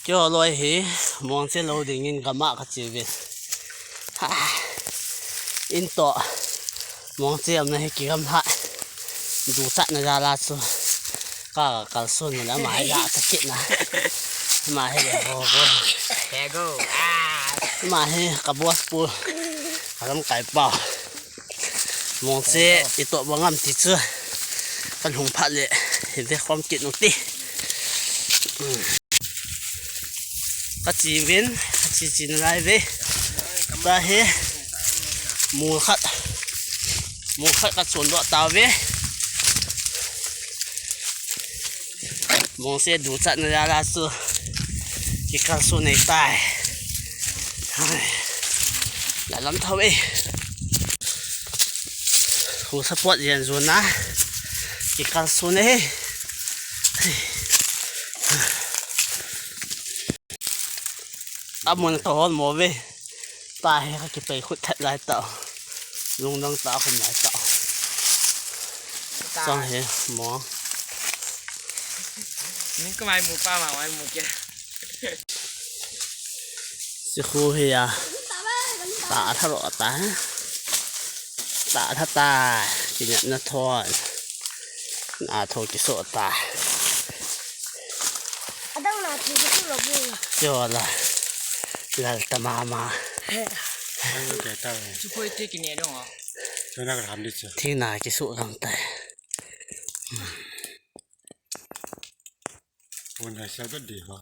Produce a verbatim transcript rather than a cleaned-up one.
Keiho loi hi, Mongche lou dingin gam a kache uvin. Ha. In toh, Mongche umna hi kigamlha. Duchatna jal a chu. Ka, kakalson u le ama hi la cha kit na. Ama hi le go go. He go. Ah. Ama hi ka boss pu. Ka lamkai pau. Mongche i toh bang am ti chu. Kan hung phat le. Hi ve khom kit u ti. Hmm. Kache uvin, kache che nalai uve. Tua hi. Mol khat. Mol khat kachon doh tauve. Mongche duchatna jal a chu kikalson ahitai. Hai. La lam thou e. Hu support jen jun a. Kikalson e. Amun kahol mo ve. Pa he ka kipei khut that lai tau. Lungdang ta khum lai tau. Ta. Chang he mo. Ni ka mai mu pa ma mai mu ke. Si khu he ya. Ta tha ro ta he. Ta tha ta. Kinya na thon. Na tho kiso ta. Adang na thu kisu lo bu. Yo la. Lal ta mama. Ang ke ta. Chu khoi te kine dong a. Chu na ka ham di chu. Thina kisu gam tai. Pun hai sa ba di ho.